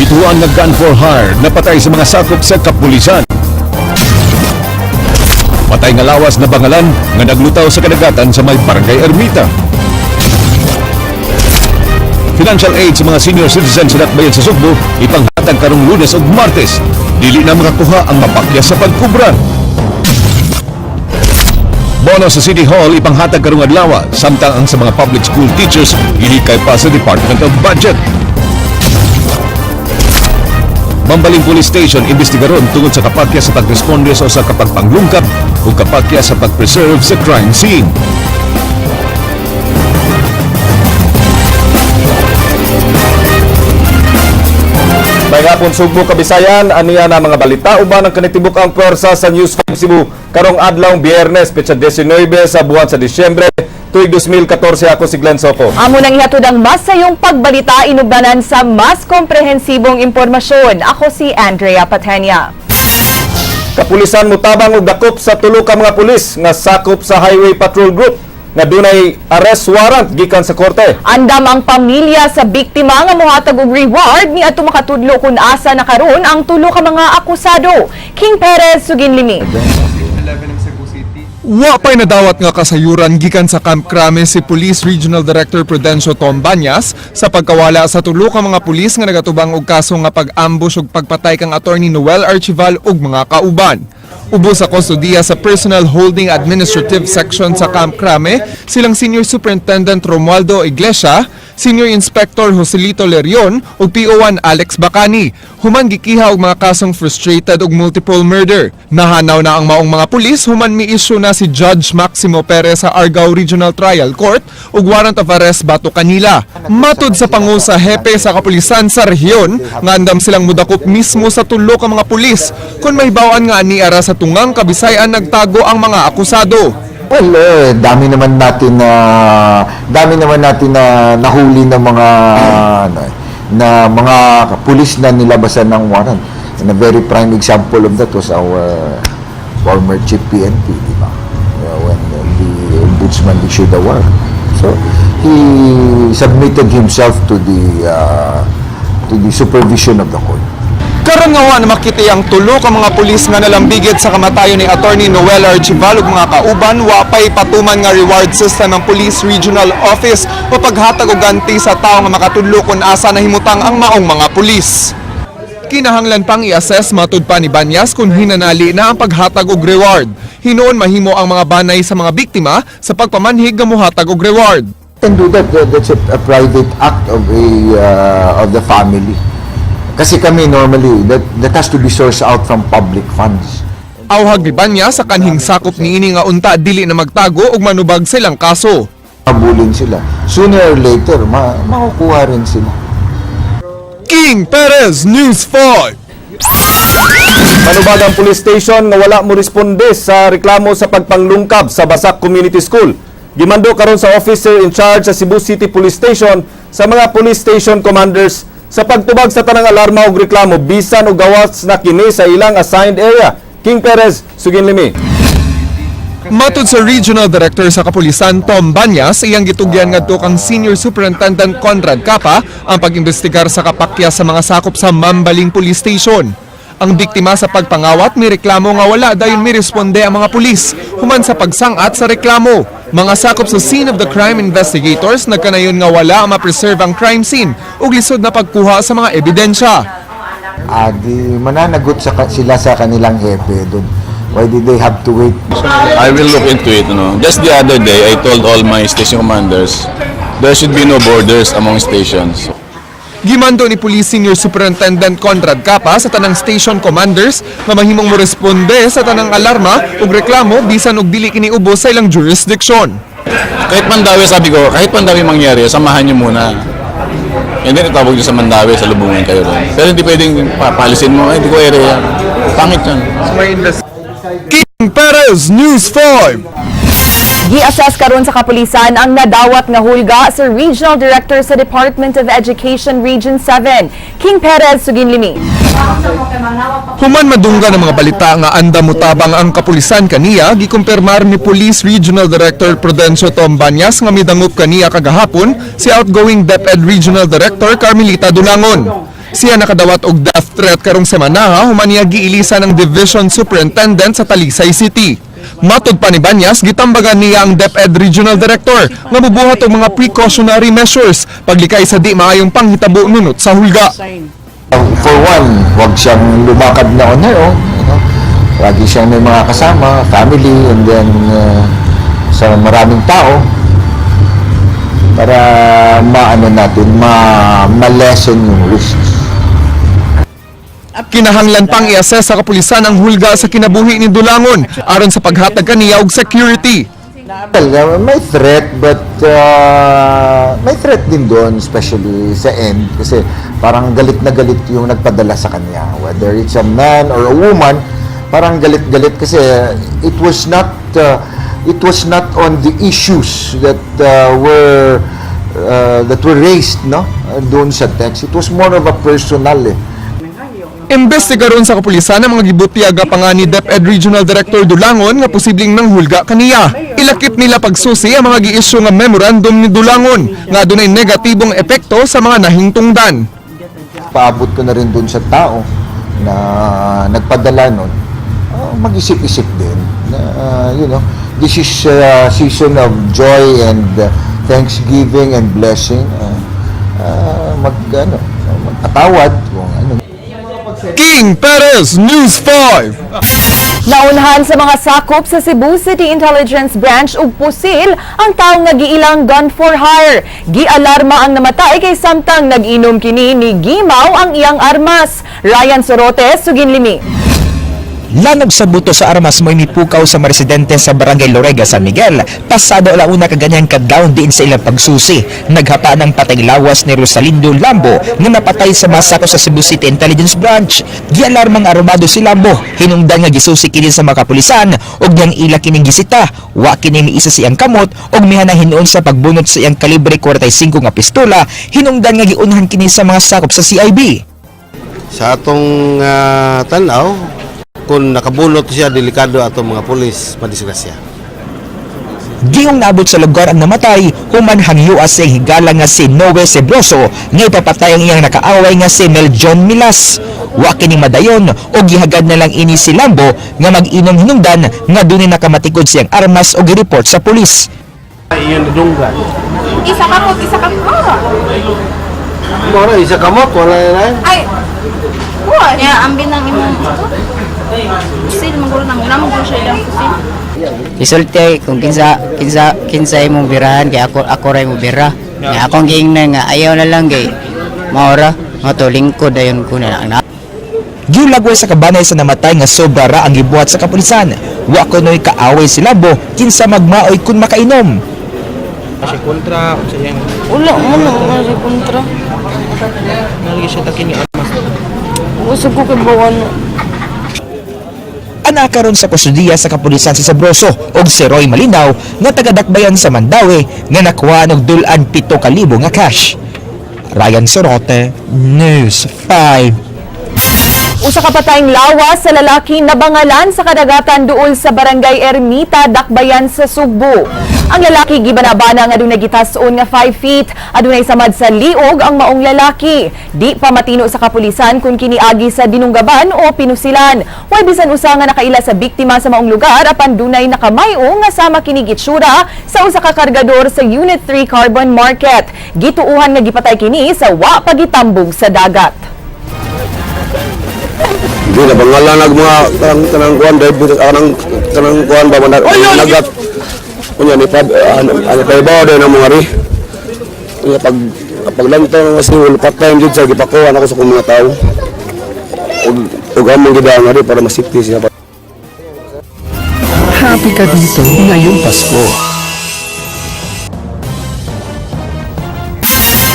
Gituohan nga gun for hire, napatay sa mga sakop sa kapulisan. Patay nga lawas nabangalan nga naglutaw sa kadagatan sa may Barangay Ermita. Financial aid sa mga senior citizens sa Dakbayan sa Sugbo ipanghatag karong Lunes ug Martes. Dili na makakuha ang mapakya sa pagkubra. Bono sa City Hall ipanghatag karong adlaw, samtang ang sa mga public school teachers gihikay pa sa Department of Budget. Mambaling Police Station imbestigaron tungod sa kapakya sa pagresponde sa usa ka pagpanglungkab ug kapakya sa pag-preserve sa crime scene. Maayong hapon, Sugbo, Kabisayan, aniya na mga balita uban ang kanitibuk ang pwersa sa News 5 Cebu karong adlaw Biyernes, petsa 19 sa buwan sa Disyembre, tuig 2014. Ako si Glenn Soco. Amo nang ihatod ang mas sayong pagbalita inubanan sa mas komprehensibong impormasyon. Ako si Andrea Patenia. Kapulisan mutabang og dakop sa tulo ka mga pulis nga sakop sa Highway Patrol Group nga dunay arrest warrant gikan sa korte. Andam ang pamilya sa biktima nga mohatag og reward ni adto makatudlo kung asa na karon ang tulo ka mga akusado. King Perez, Suginlimi. Wa pa'y nadawat nga kasayuran gikan sa Camp Crame si Police Regional Director Prudencio Tom Banyas sa pagkawala sa tulo ka mga pulis nga nagatubang og kaso nga pag-ambush ug pagpatay kang Attorney Noel Archival ug mga kauban. Ubos sa kustodiya sa Personal Holding Administrative Section sa Camp Crame silang Senior Superintendent Romualdo Iglesia, Senior Inspector Joselito Lerion ug PO1 Alex Bacani. Human gikiha og mga kasong frustrated ug multiple murder. Nahanaw na ang maong mga pulis human mi-issue na si Judge Maximo Perez sa Argao Regional Trial Court ug warrant of arrest batok kanila. Matud sa pangu sa hepe sa kapulisan sa rehiyon nga andam silang mudakop mismo sa tulo ka mga pulis kung mahibaw-an nga ani ara sa tungang Kabisayan nagtago ang mga akusado. Well, eh, dami naman natin na nahuli ng mga ano, eh, na mga pulis na nilabasan ng warrant. And a very prime example of that was our former chief PNP, di ba? When the ombudsman issued the warrant. So, he submitted himself to the supervision of the court. Karon nga wa na makita ang tulo ka mga pulis nga nalambigit sa kamatayon ni Attorney Noel Archival ug mga kauban, wa pay patuman nga reward system ang Police Regional Office o paghatag og ganti sa tawo nga makatudlo kung asa nahimutang ang maong mga pulis. Kinahanglan pang i-assess, matud pa ni Banyas, kung hinanali na ang paghatag og reward. Hinuon mahimo ang mga banay sa mga biktima sa pagpamanhig nga mohatag og reward. Can do that. That's a private act of the family. Kasi kami normally that has to be sourced out from public funds. Awhag ni Banyas sa kanhing sakop niini nga unta dili na magtago ug manubag silang kaso. Habulin sila. Sooner or later, makukuha rin sila. King Perez, News 5. Manubag ang police station nga wala mo responde sa reklamo sa pagpanglungkab sa Basak Community School. Gimando karon sa officer in charge sa Cebu City Police Station sa mga police station commanders sa pagtubag sa tanang alarma ug reklamo bisan og gawas na kini sa ilang assigned area. King Perez, Suginlimi. Matud sa Regional Director sa Kapulisan Tom Banyas, iyang gitugyan ngadto kang Senior Superintendent Conrad Capa ang pag-imbestigar sa kapakya sa mga sakop sa Mambaling Police Station. Ang biktima sa pagpangawat may reklamo nga wala dayon miresponde ang mga pulis human sa pagsangat sa reklamo. Mga sakop sa scene of the crime investigators nagkanayon nga wala ma-preserve ang crime scene ug lisod na pagkuha sa mga ebidensya. Ah, di mananagot sila sa kanilang hepe doon. Why did they have to wait? I will look into it. No? Just the other day, I told all my station commanders there should be no borders among stations. Gimando ni Police Senior Superintendent Conrad Capa sa tanang station commanders nga mahimong moresponde sa tanang alarma ug reklamo bisan og dili kini ubos sa ilang jurisdiction. Kahit Mandaue, sabi ko, kahit Mandaue mangyari, samahan niyo muna. And then itawag niyo sa Mandaue, salubungin kayo ron. Pero hindi pwedeng papalisin mo, "Ay, hindi ko area." Pangit yun. King Perez, News 5. Gi-assess karon sa kapulisan ang nadawat nga hulga sa Regional Director sa Department of Education Region 7. King Perez, Suginlimi. Human madunggan ang mga balita nga andam mutabang ang kapulisan kaniya, gikumpirmar ni Police Regional Director Prudencio Tom Banyas nga midangop kaniya kagahapon si outgoing DepEd Regional Director Carmelita Dulangon. Siya nakadawat og death threat karong semana human niya giilisan ang division superintendent sa Talisay City. Matod pa ni Banyas, gitambagan niya ang DepEd Regional Director nga mubuhat og mga precautionary measures paglikay sa di maayong panghitabo nunot sa hulga. For one, wag siyang lumakad na on her own. Lagi siyang may mga kasama, family, and then sa maraming tao para maano natin, ma-lessen yung risks. Kinahanglan pang i-assess sa kapulisan ang hulga sa kinabuhi ni Dulangon aron sa paghatag kaniya og security. Well, may threat, but may threat din doon, especially sa end kasi parang galit na galit yung nagpadala sa kanya. Whether it's a man or a woman, parang galit-galit kasi it was not on the issues that were raised, no, doon sa text. It was more of a personal eh. Imbestiga ron sa kapulisan ang mga gibutyag nga panga ni DepEd Regional Director Dulangon nga posibleng nanghulga kaniya. Ilakip nila pagsusi ang mga gi-issue nga memorandum ni Dulangon nga adunay negatibong epekto sa mga nahingtungdan. Paabot ko na rin dun sa tao na nagpadala nun, mag-isip-isip din na, this is a season of joy and thanksgiving and blessing. Mag, ano, magpatawad kung ano. King Perez, News 5. Naunhan sa mga sakop sa Cebu City Intelligence Branch ug pusil ang taong nagiilang gun for hire. Gialarma ang namatay kay samtang nag-inom kini ni gimaw ang iyang armas. Ryan Sorote, Suginlimi. Lanog sa buto sa armas mo'y mipukaw sa mga residente sa Barangay Lorega, San Miguel. Pasado alauna kaganyang kadlawon diin sa ilang pagsusi. Naghapa ng patay lawas ni Rosalindo Lambo nga napatay sa masako sa Cebu City Intelligence Branch. Gialarmang armado si Lambo. Hinungdan nga gisusi kini sa mga kapulisan ug niyang ila kining gisita. Wa kini miisa sa iyang kamot ug mihanang hinuon sa pagbunot sa iyang kalibre 45 nga pistola. Hinungdan nga giunhan kini sa mga sakop sa CIB. Sa atong tan-aw, kung nakabunot siya, delikado atong mga pulis, madisgrasya. Gihong naabot sa lugar ang namatay, human hangyoa sa iyang higala nga si Noe Sebroso nga ipapatay ang iyang nakaaway nga si Meljon Milas. Wa kini madayon o gihagad na lang ini si Lambo nga mag-inom hinungdan nga dunay nakamatikod siyang armas o gireport sa pulis. Isa kamot, isa kamot. Mora, isa kamot, wala na. Ay, what? Ya, ambin ang imong ito. Pusil, magulo na muna, magulo siya ilang pusil. Isulti kung kinsa kinsa kinsa imong birahan kay ako ako ra imong bira. Nga akong giingnan nga ayaw na lang kay maora nga to lingkod dayon ko na lang. Giulagway sa kabanay sa namatay nga sobra ra ang gibuhat sa kapulisan. Wa kuno'y kaaway si Lambo kinsa magmaoy kun makainom. Wala mo na wala siya kontra. Gusto ko kay bawan. Anaa karon sa kustodiya sa kapulisan si Sabroso og si Roy Malinaw nga taga-Dakbayan sa Mandaue nga nakuha og dul-an 7,000 nga cash. Ryan Sorote, News 5. Usa ka patayng lawas sa lalaki nabangalan sa kadagatan duol sa Barangay Ermita, Dakbayan sa Sugbo. Ang lalaki gibanabana nga adunay gitas-on nga 5 feet, adunay samad sa liog ang maong lalaki. Di pa matino sa kapulisan kung kiniagi sa dinunggaban o pinusilan. Way bisan usa nga nakaila sa biktima sa maong lugar apan dunay nakamayo nga sama kini gitsura sa usa ka kargador sa Unit 3 Carbon Market. Gituuhan nga gipatay kini sa wa pagitambog sa dagat. Hindi na bangalan nag mga kanang kanang kuan drive kanang kanang kuan ba man nagat. Unya ni pa ano ano pa ba ng mga ri. Unya pag paglantaw ng siwol patay jud sa gipakuha nako sa kong mga tao. Ug ug among gidaan ri para masipti siya. Happy ka dito ngayong Pasko.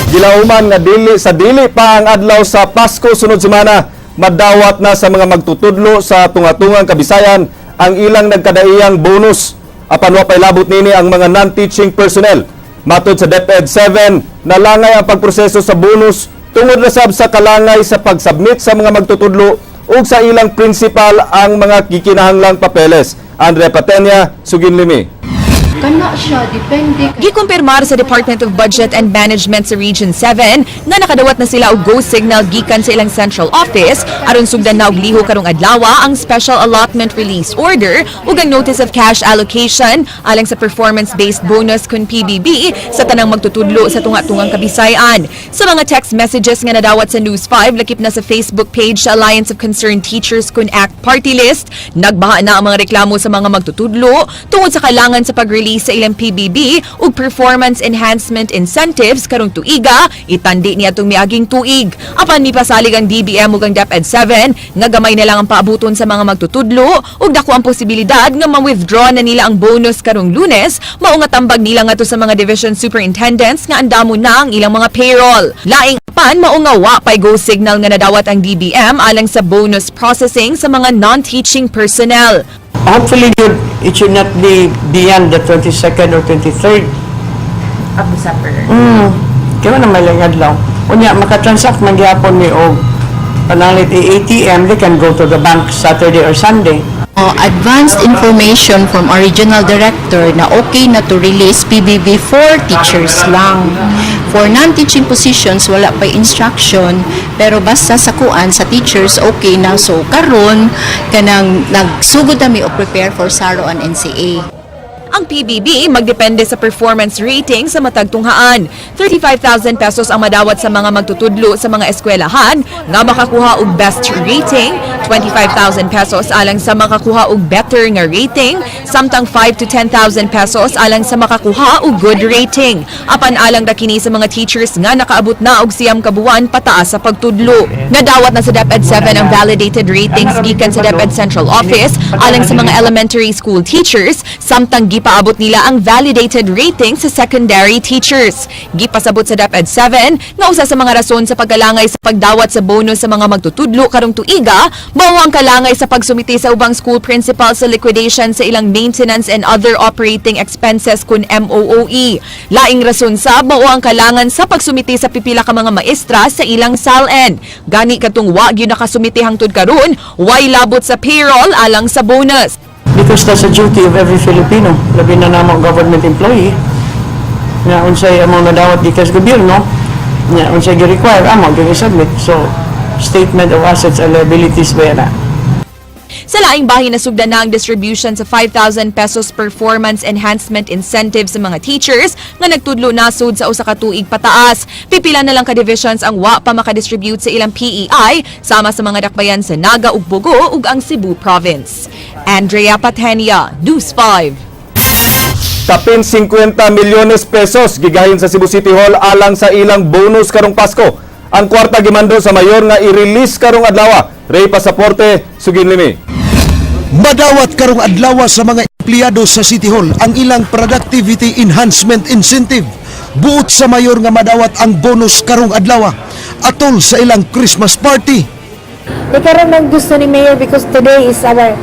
Gilauman nga dili sa dili pa ang adlaw sa Pasko sunod semana, madawat na sa mga magtutudlo sa tunga-tungang Kabisayan ang ilang nagkadaiyang bonus. Apan wa pay labot nini ang mga non-teaching personnel. Matod sa DepEd 7, nalangay ang pagproseso sa bonus tungod na sab sa kalangay sa pagsubmit sa mga magtutudlo ug sa ilang principal ang mga gikinahanglang papeles. Andre Patenya, Suginlimi. Kana siya, depende. Gikumpirmar sa Department of Budget and Management sa Region 7 nga nakadawat na sila og go signal gikan sa ilang central office aron sugdan na og liho karong adlaw ang Special Allotment Release Order ug ang Notice of Cash Allocation alang sa performance-based bonus kun PBB sa tanang magtutudlo sa tunga-tungang Kabisayan. Sa mga text messages nga nadawat sa News 5, lakip na sa Facebook page sa Alliance of Concerned Teachers kun ACT Party List, nagbaha na ang mga reklamo sa mga magtutudlo tungod sa kalangan sa pag-release sa ilang PBB ug performance enhancement incentives karong tuiga, itandi niya itong miaging tuig. Apan mipasalig ang DBM ug ang DepEd 7 nga gamay na lang ang paabuton sa mga magtutudlo ug dako ang posibilidad nga ma-withdraw na nila ang bonus karong Lunes, mao nga tambag nila ngadto sa mga division superintendents nga andamo na ang ilang mga payroll. Laing pan, mao nga wa pay go signal nga nadawat ang DBM alang sa bonus processing sa mga non-teaching personnel. Hopefully, it should not be beyond the 22nd or 23rd of December. Kaya na may lang adlaw. Unya, makatransact man gyapon ni og panalit i-ATM, they can go to the bank Saturday or Sunday. Oh, advanced information from our regional director na okay na to release PBB for teachers lang. For non-teaching positions, wala pa instruction, pero basta sa kuan sa teachers, okay na. So, karon kanang nagsugod nami o prepare for SARO and NCA. Ang PBB magdepende sa performance rating sa matag tunghaan. ₱35,000 ang madawat sa mga magtutudlo sa mga eskwelahan nga makakuha og best rating, ₱25,000 alang sa makakuha og better nga rating, samtang 5 to ₱10,000 alang sa makakuha og good rating. Apan alang ra kini sa mga teachers nga nakaabot na og 9 ka buwan pataas sa pagtudlo. Nadawat na sa DepEd 7 ang validated ratings gikan sa DepEd Central Office alang sa mga elementary school teachers, samtang gipaabot nila ang validated rating sa secondary teachers. Gipasabot sa DepEd 7 nga usa sa mga rason sa pagkalangay sa pagdawat sa bonus sa mga magtutudlo karong tuiga mao ang kalangay sa pagsumiti sa ubang school principal sa liquidation sa ilang maintenance and other operating expenses kun MOOE. Laing rason sab mao ang kalangan sa pagsumiti sa pipila ka mga maestra sa ilang SALN. Gani katong wa gyud nakasumiti hangtod karon, way labot sa payroll alang sa bonus. Because that's a duty of every Filipino, labi na namo government employee, nga unsay among nadawat gikan sa gobyerno, nga unsay gi-require, amo gi-submit. So, statement of assets and liabilities ba yan na? Sa laing bahin, nasugdan na ang distribution sa ₱5,000 performance enhancement incentive sa mga teachers nga nagtudlo na sud sa 1 ka tuig pataas. Pipila na lang ka divisions ang wa pa makadistribute sa ilang PEI, sama sa mga dakbayan sa Naga ug Bogo ug ang Cebu Province. Andrea Patenia, News 5. Kapin 50 milyones pesos gigahin sa Cebu City Hall alang sa ilang bonus karong Pasko. Ang kwarta gimando sa mayor nga i-release karong adlaw. Ray Pasaporte, Suginlimi. Madawat karong adlaw sa mga empleyado sa City Hall ang ilang Productivity Enhancement Incentive. Buot sa mayor nga madawat ang bonus karong adlaw atol sa ilang Christmas party. Di karon man gusto ni Mayor because today is our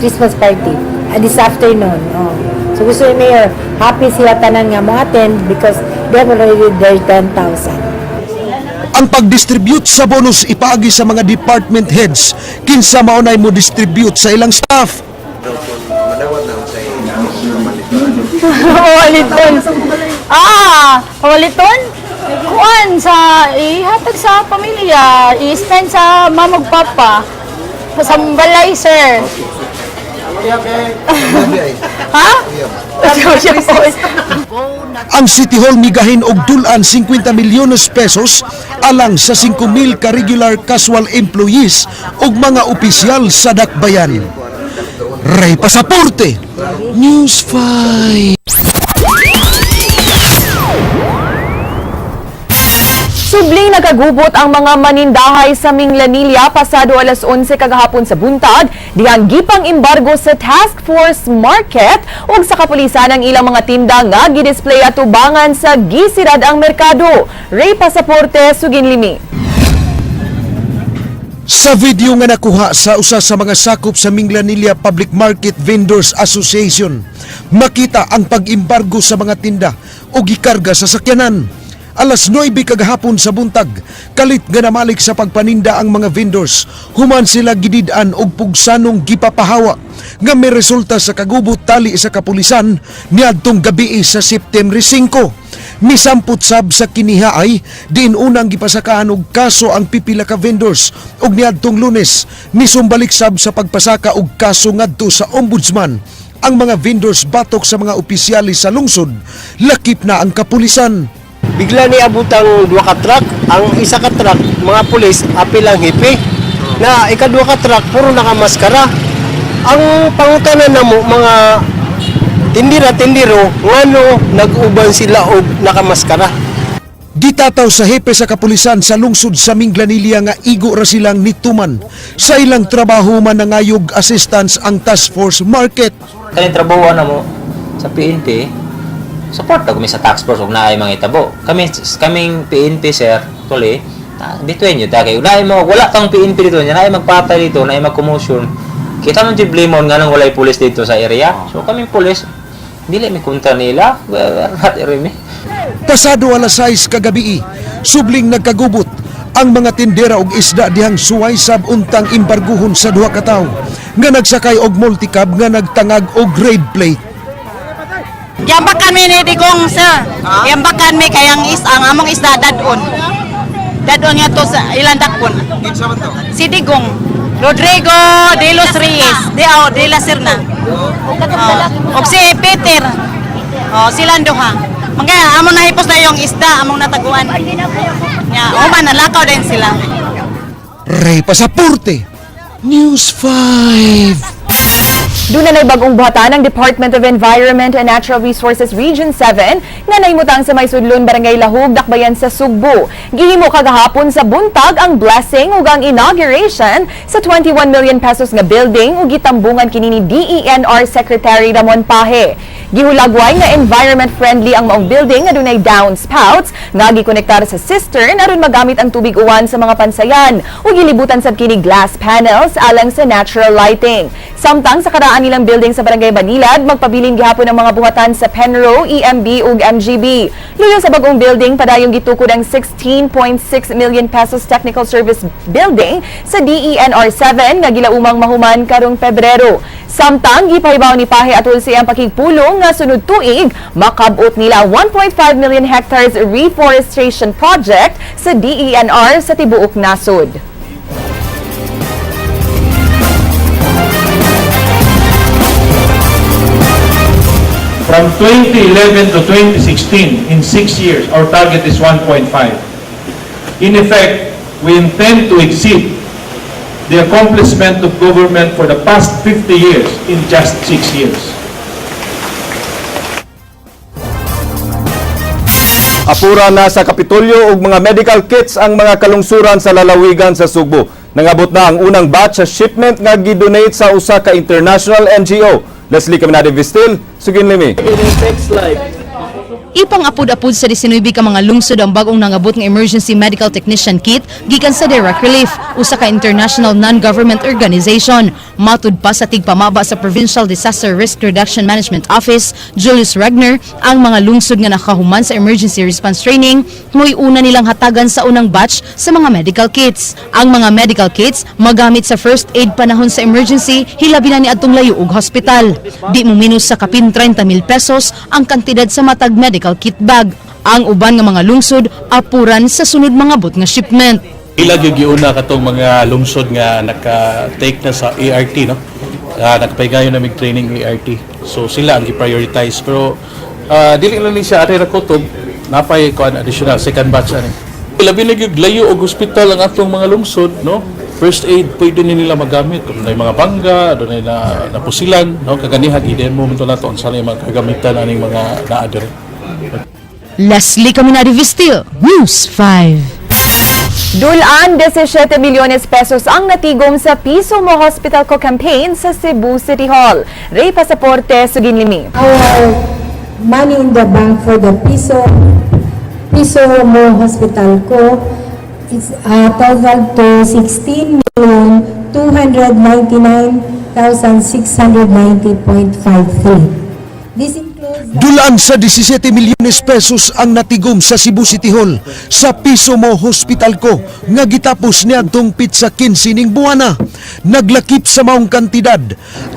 Christmas party this afternoon. Oh. So gusto ni Mayor, happy sila tanan nga mo attend because they have already their 10,000. Ang pag-distribute sa bonus ipaagi sa mga department heads kinsa maunay mo distribute sa ilang staff. Pawaliton. Ah, pawaliton? Kuan sa ihatag sa pamilya, i-spend sa mama ug papa. Sa balay, sir. Ha? Ang City Hall migahin og dulan 50 milyones pesos alang sa 5,000 ka regular casual employees ug mga opisyal sa dakbayan. Ray Pasaporte, News 5. Subling nagagubot ang mga manindahay sa Minglanilla pasado alas 11 kagahapon sa buntag dihang gipang embargo sa Task Force Market ug sa kapulisan ang ilang mga tinda nga gidisplay atubangan sa gisirad ang merkado. Ray Pasaporte, Suginlimi. Sa video nga nakuha sa usa sa mga sakop sa Minglanilla Public Market Vendors Association, makita ang pag-embargo sa mga tinda o gikarga sa sakyanan. Alas 9 kagahapon sa buntag, kalit nga namalik sa pagpaninda ang mga vendors. Human sila gidid-an og pugsanong gipapahawa nga may resulta sa kagubot tali sa kapulisan niadtong gabii sa September 5. Misampot sab sa kinihaay diin unang gipasakaan og kaso ang pipila ka vendors ug niadtong Lunes misumbalik sab sa pagpasaka og kaso ngadto sa ombudsman ang mga vendors batok sa mga opisyalis sa lungsod, lakip na ang kapulisan. Bigla ni abutang duha ka truck, ang isa ka truck mga pulis apil ang hepe. Na ikaduha ka truck puro nakamaskara. Ang pangutana namo mga tindira tindiro ngano nag-uban sila og nakamaskara. Gitataw sa hepe sa kapulisan sa lungsod sa Minglanilla nga igo ra silang nituman. Sa ilang trabaho man nangayog assistance ang Task Force Market. Kaning trabaho na mo sa PNP, support na kami sa task force ug naay mga itabo. Kami kaming PNP, sir, actually, between yun ta kay naay mo wala kang PNP dito, nya naay magpatay dito, naay mag-commotion. Kita man jud blame on nganong walay pulis dito sa area. So kaming pulis dili mi kontra nila, we are not enemy. Pasado alas 6 kagabii, subling nagkagubot ang mga tindera og isda dihang suway sab untang imbarguhon sa duha ka tawo nga nagsakay og multicab nga nagtangag og grade plate. Giambakan mi ni Digong, sir. Giambakan mi kay ang among isda dadon. Dadon nga to sa ilang dakpon. Si Digong. Rodrigo de los Reyes. De oh, de la Serna. Oh. Og si Peter. Oh, silang duha. Mga among nahipos na yung isda, among nataguan. Ya, human nalakaw din sila. Ray Pasaporte, News 5. Doon na bagong buhatan ng Department of Environment and Natural Resources Region 7 nga nahimutang sa may sudlon Barangay Lahug, Dakbayan sa Sugbo. Gihimo kagahapon sa buntag ang blessing ug ang inauguration sa 21 million pesos nga building ug gitambungan kini ni DENR Secretary Ramon Paje. Gihulagway nga environment friendly ang maong building nga dunay downspouts nga gikonektar sa cistern aron magamit ang tubig uwan sa mga pansayan ug gilibutan sab kini glass panels alang sa natural lighting. Samtang sa karaan nilang building sa Barangay Banilad, magpabilin gihapon ang mga buhatan sa Penro, EMB ug MGB. Luyo sa bagong building, padayong gitukod ang 16.6 million pesos technical service building sa DENR 7 nga gilaumang mahuman karong Pebrero. Samtang gipahibaw ni Paje atol sa iyang pakigpulong nga sunod tuig makabot nila 1.5 million hectares reforestation project sa DENR sa tibuok nasod. From 2011 to 2016, in 6 years, our target is 1.5. In effect, we intend to exceed the accomplishment of government for the past 50 years in just 6 years. Apura na sa Kapitolyo og mga medical kits ang mga kalungsuran sa lalawigan sa Sugbo. Nangabot na ang unang batch sa shipment nga gidonate sa usa ka international NGO. Leslie Caminade Vistil, sugin limi. Ipang-apud-apud sa 19 ka mga lungsod ang bagong nangabot nga Emergency Medical Technician Kit gikan sa Direct Relief, usa ka international non-government organization. Matud pa sa tigpamaba sa Provincial Disaster Risk Reduction Management Office, Julius Regner, ang mga lungsod nga nakahuman sa emergency response training mo'y una nilang hatagan sa unang batch sa mga medical kits. Ang mga medical kits magamit sa first aid panahon sa emergency, hilabi na ni adtong layo og hospital. Di mo minus sa kapin 30 mil pesos ang kantidad sa matag medical kit bag. Ang uban nga mga lungsod apuran sa sunod mga bot nga shipment. Ila gyud giuna katong mga lungsod nga naka-take na sa ART, no. Nakapahigayon na mig training ART. So sila ang gi-prioritize, pero dili lang ni siya ari ra kutob, napay kuan additional second batch ani. Labi na gyud layo og hospital ang atong mga lungsod, no. First aid pwede ni nila magamit kung may mga bangga, dunay na napusilan, no, kaganiha gi-demo man to nato unsa na yung mga kagamitan aning mga naa diri. Leslie Caminari Vistil, News 5. Dulan, 17 milyones pesos ang natigom sa Piso Mo Hospital Ko campaign sa Cebu City Hall. Ray Pasaporte, Suginlimi. Our money in the bank for the Piso Mo Hospital Ko is total to 16,299,690.53. This includes Dulaan sa 17 milyones pesos ang natigom sa Cebu City Hall sa Piso Mo Hospital ko nga gitapos niadtong petsa 15 ning buwana. Naglakip sa maong kantidad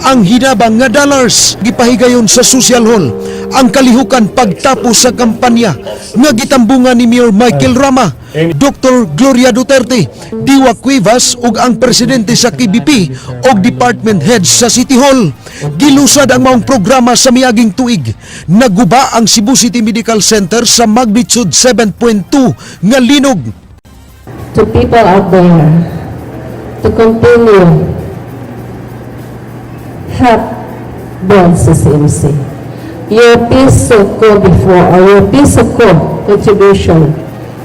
ang hinabang nga dollars gipahigayon sa social hall ang kalihukan pagtapos sa kampanya nga gitambungan ni Mayor Michael Rama, Dr. Gloria Duterte, Diwa Cuevas ug ang presidente sa KBP ug department heads sa City Hall. Gilusad ang maong programa sa miaging tuig. Naguba ang Cebu City Medical Center sa magnitude 7.2 nga linog. To people out there to continue help build CCMC. Your piso ko before or your piso ko contribution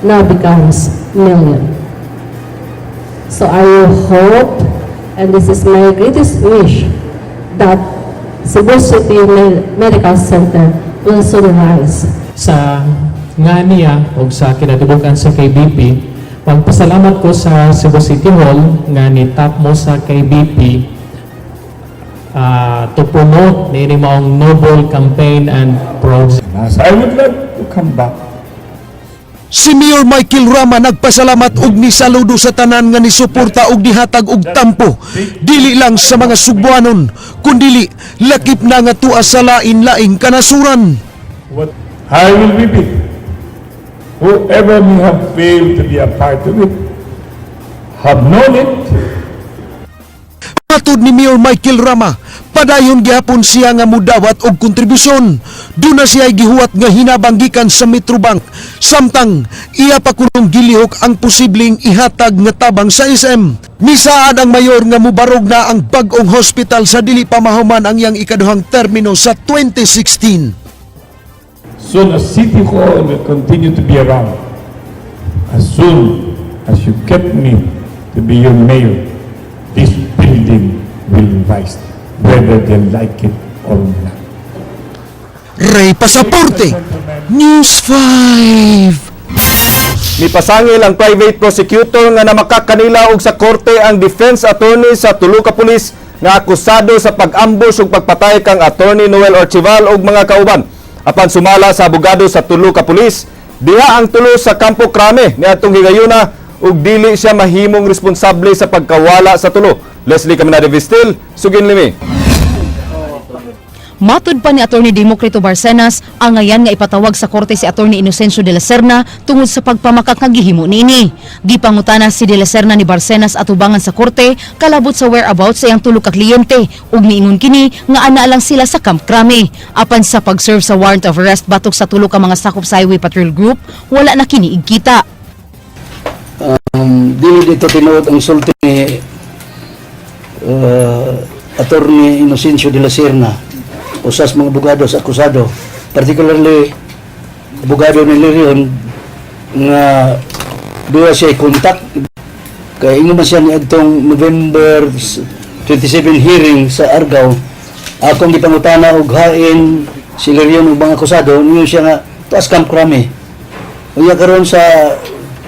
now becomes million. So I hope, and this is my greatest wish, that Cebu City Medical Center will soon rise. Sa nga niya o sa kinatibuk-an sa KBP, magpasalamat ko sa Cebu City Hall nga ni tap mo sa KBP to promote niini maong noble campaign and project. I would like to come back. Si Mayor Michael Rama nagpasalamat og nisaludo sa tanan nga nisuporta og nihatag og tampo dili lang sa mga Sugbuanon kundili lakip na nga tuwa sa lain-laing kanasuran. What I will repeat, whoever may have failed to be a part of it, have known it. Matod ni Mayor Michael Rama, padayon gihapon siya nga mudawat og kontribusyon. Duna siya gihuwat nga hinabang gikan sa Metrobank. Samtang iya pa kunong gilihok ang posibleng ihatag nga tabang sa SM. Misaad ang mayor nga mubarog na ang bag-ong hospital sa dili pa mahuman ang iyang ikaduhang termino sa 2016. Soon as City Hall will continue to be around, as soon as you get me to be your mayor, this building will rise, whether they like it or not. Ray Pasaporte, News 5. Mipasangil ang private prosecutor nga namakak kanila og sa korte ang defense attorney sa tulo ka pulis nga akusado sa pag-ambush ug pagpatay kang Attorney Noel Archival ug mga kauban. Apan sumala sa abogado sa tulo ka pulis, diha ang tulo sa Campo Crame niadtong higayuna ug dili siya mahimong responsable sa pagkawala sa tulo. Leslie Caminada Vistil, sugin limi. Matud pa ni Attorney Democrito Barcenas, angayan nga ipatawag sa korte si Attorney Inocencio de la Serna tungod sa pagpamakak nga gihimo niini. Gipangutana si de la Serna ni Barcenas atubangan sa korte kalabot sa whereabouts sa iyang tulo ka kliyente ug niingon kini nga ana lang sila sa Camp Crame. Apan sa pag-serve sa warrant of arrest batok sa tulo ka mga sakop sa Highway Patrol Group, wala na kini igkita. Dili dito tinuod ang sulti ni Attorney Inocencio de la Serna, usas mga abogado sa akusado, particularly abogado ni Lirion, nga duha siya kontak kay ingon man siya niadtong November 27 hearing sa Argao. Akong gipangutana og hain si Lirion ug mga akusado, niyo siya nga tuas Camp Crame. Unya karon sa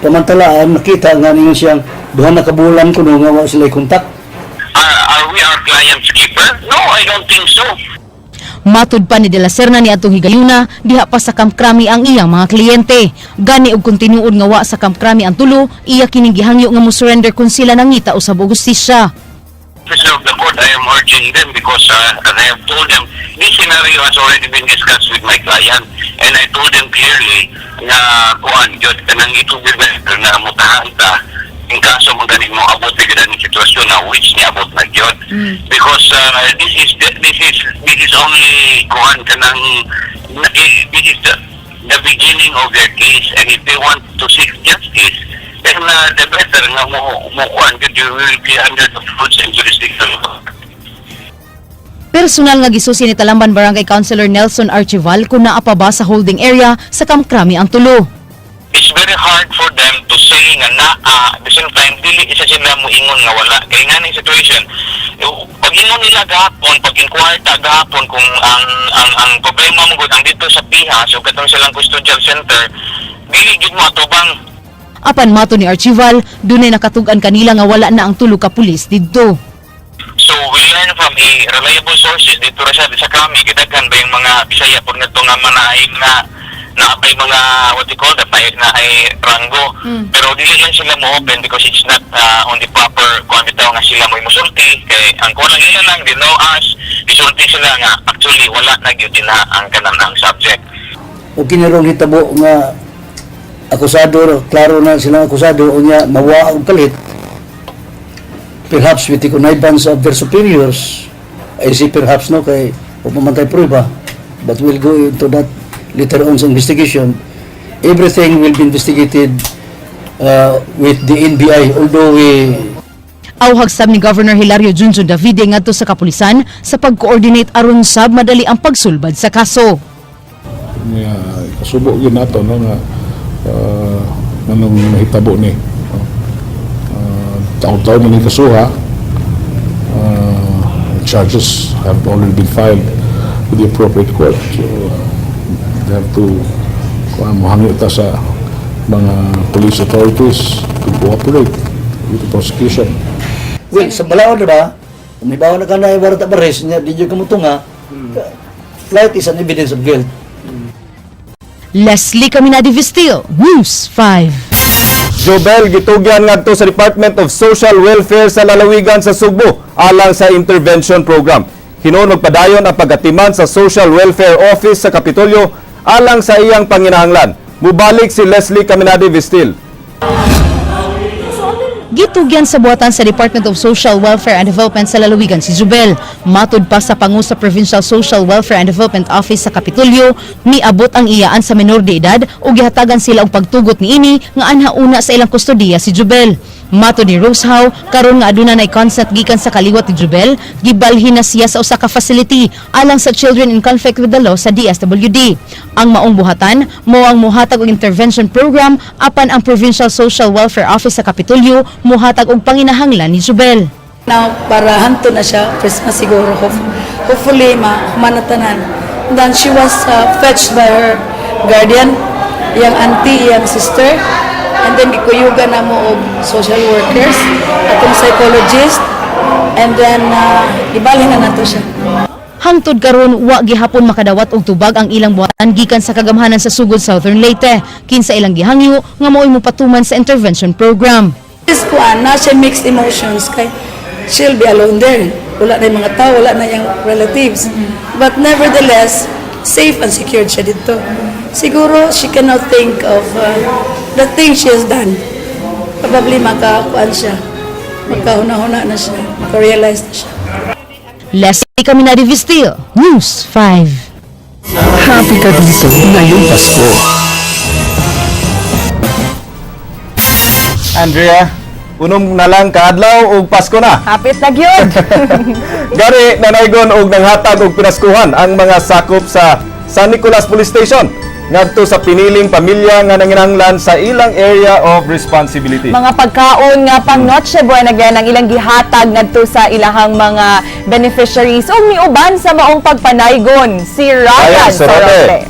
pamantalaan nakita nga ningon siyang 2 na ka bulan kuno nga wa sila kontak. Are we our client's keeper? No, I don't think so. Matud pa ni De La Serna ni atong higayuna, diha pa sa Camp Crame ang iyang mga kliyente. Gani og kung tinuod nga wa sa Camp Crame ang tulo, iya kining gihangyo nga mo surrender kung sila nangita usab og hustisya. Officer of the court, I am urging them because as I have told them, this scenario has already been discussed with my client. And I told them clearly na kuan, jud kanang it will be better na mutahan ta in kaso man ganing mo abot gyud ang sitwasyon na which niabot na gyud. Because this is only kuan kanang this is the beginning of their case, and if they want to seek justice, then the better nga mo kuan gyud, you will be under the rules and jurisdiction. Personal nga gisusi ni Talamban Barangay Councilor Nelson Archival kung naa pa ba sa holding area sa Camp Crame ang tulo. It's very hard for them to say nga naa, at the same time dili isa sila mo ingon nga wala kay nga ning situation, pag ingon nila gahapon, pag inquire ta gahapon kung ang problema mo gud ang dito sa Pihas o katong silang custodial center, dili gid mo atubang. Apan mato ni Archival, dunay nakatug-an kanila nga wala na ang tulo ka pulis didto. So we learn from a reliable sources dito ra siya sa kami, gidaghan ba yung mga Bisaya po nga nga manaing na naabay mga, what you call that, na ay ranggo. Pero dili lang sila mo open because it's not on the proper kuan bitaw nga sila mo musulti, kay ang kulang ila lang, they know us, gisulti sila nga actually wala na gyud na ang kanang ang subject. O kinirong hitabo nga akusado, klaro na silang akusado, unya mawa og kalit, perhaps with the connivance of their superiors. I say perhaps, no, kay wa man tay prueba, but we'll go into that later on sa investigation. Everything will be investigated with the NBI, although we Awhag sab ni Governor Hilario Junjun Davide ngadto sa kapulisan sa pag-coordinate aron sab madali ang pagsulbad sa kaso. Nga kasubo gyud nato, no, nga anong nahitabo ni, no? Taon-taon na ni kasuha, charges have already been filed with the appropriate court, so they have to mohangyo ta sa mga police authorities to cooperate with the prosecution. Well, sa balaod ba, kung may na ka na iwarata bares, nya di jud ka motunga, flight is an evidence of guilt. Leslie Caminadi Vistil, News 5. Jobel gitugyan ngadto sa Department of Social Welfare sa lalawigan sa Sugbo alang sa intervention program. Hinuon magpadayon ang pagatiman sa Social Welfare Office sa Kapitolyo alang sa iyang panginahanglan. Mubalik si Leslie Caminade Vistil. Gitugyan sa buhatan sa Department of Social Welfare and Development sa lalawigan si Jubel. Matud pa sa pangu sa Provincial Social Welfare and Development Office sa Kapitolyo, miabot ang iyaan sa menor de edad ug gihatagan sila og pagtugot niini nga anha una sa ilang kustodiya si Jubel. Matod ni Rose Howe, karon nga aduna nay consent gikan sa kaliwat ni Jubel, gibalhin na siya sa usa ka facility alang sa children in conflict with the law sa DSWD. Ang maong buhatan mao ang muhatag og intervention program, apan ang Provincial Social Welfare Office sa Kapitolyo muhatag og panginahanglan ni Jubel. Now, para hanto na siya, Christmas siguro, hopefully, ma tanan. Then she was fetched by her guardian, iyang auntie, iyang sister, and then gikuyugan na mo og social workers, atong psychologist, and then ibalhin na nato siya. Hangtod karon, wa gihapon makadawat og tubag ang ilang buhatan gikan sa kagamhanan sa Sugod, Southern Leyte. Kinsa ilang gihangyo nga mao'y mopatuman sa intervention program. This kuan, na siya mixed emotions kay she'll be alone there. Wala na yung mga tao, wala na yung relatives. But nevertheless, safe and secured siya dito. Siguro she cannot think of the things she has done. Probably makakuan siya. Makahuna-huna na siya. Maka-realize na siya. Leslie Caminadi Vistil, News 5. Happy ka dito ngayong Pasko. Andrea, unom na lang kaadlaw ug Pasko na. Hapit na gyud. Gani nanaygon og nanghatag og pinaskuhan ang mga sakop sa San Nicolas Police Station ngadto sa piniling pamilya nga nanginahanglan sa ilang area of responsibility. Mga pagkaon nga pang Noche Buena gyud ang ilang gihatag ngadto sa ilahang mga beneficiaries ug miuban sa maong pagpanaygon si Ryan Ryan Sorote. Sorote.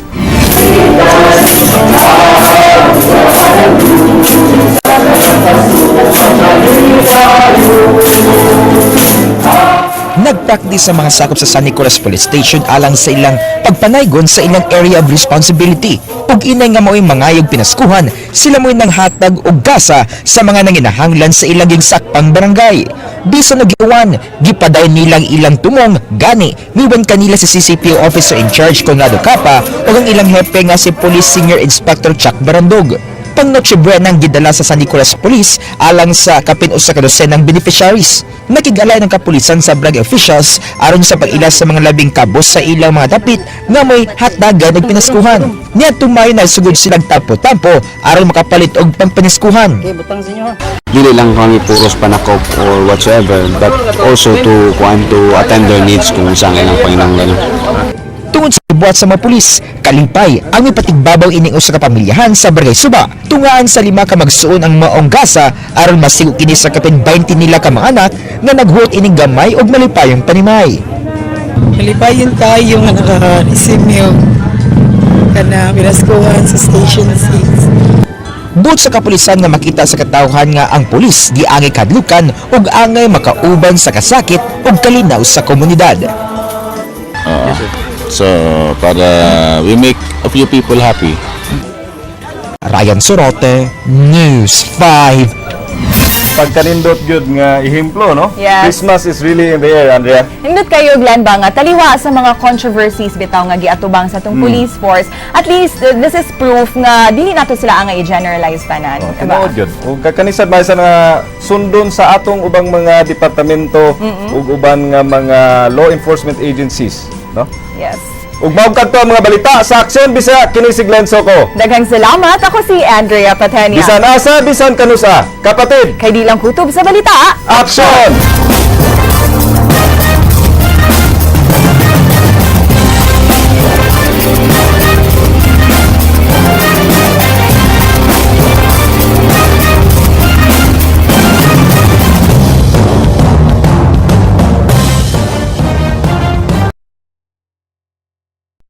Nagpractice sa mga sakop sa San Nicolas Police Station alang sa ilang pagpanaygon sa ilang area of responsibility. Ug inay nga mao'y mangayog pinaskuhan, sila mo'y nanghatag og gasa sa mga nanginahanglan sa ilang sakpang barangay. Bisan og giwan, gipadayon nilang ilang tumong, gani miwan kanila si CCPO Officer in Charge Conrado Capa ug ang ilang hepe nga si Police Senior Inspector Chuck Barandog. Pang Noche Buena ang gidala sa San Nicolas Police alang sa kapin usa ka dosenang beneficiaries. Nakigalay ng kapulisan sa barangay officials aron sa pag-ila sa mga labing kabos sa ilang mga dapit nga may hatagan og pinaskuhan. Niadtong Mayo, nagsugod silang tampo-tampo aron makapalit og pangpanaskuhan. Dili lang kami puros panakop or whatsoever, but also to kuan, to attend their needs kung saan ilang panginahanglan. Tungod sa buhat sa mga pulis, kalipay ang mipatigbabaw ining usa ka pamilyahan sa Barangay Suba. Tungaan sa lima ka magsuon ang maong gasa aron masigo kini sa kapin 20 nila ka mga anak nga naghuot ining gamay og malipayong panimay. Malipayon tayo nga naka-receive niyo kana pinaskuhan sa Station 6. Buot sa kapulisan nga makita sa katawhan nga ang pulis giangay kadlukan ug angay makauban sa kasakit ug kalinaw sa komunidad. So, para we make a few people happy. Ryan Sorote, News 5. Pagkanindot gyud nga ehemplo, no? Yes. Christmas is really in the air, Andrea. Hindot kayo, Glenn, ba nga taliwa sa mga controversies bitaw nga giatubang sa atong police force. At least this is proof nga dili nato sila ang i-generalize tanan, diba? Tinuod gyud. Ug kakanisad may sa nga sundon sa atong ubang mga departamento ug uban nga mga law enforcement agencies, no? Yes. Ug mao kadto ang mga balita sa Aksyon Bisaya, kini si Glenn Soco. Daghang salamat. Ako si Andrea Patenia. Bisan asa, bisan kanusa. Kapatid. Kay di lang kutob sa balita. Aksyon!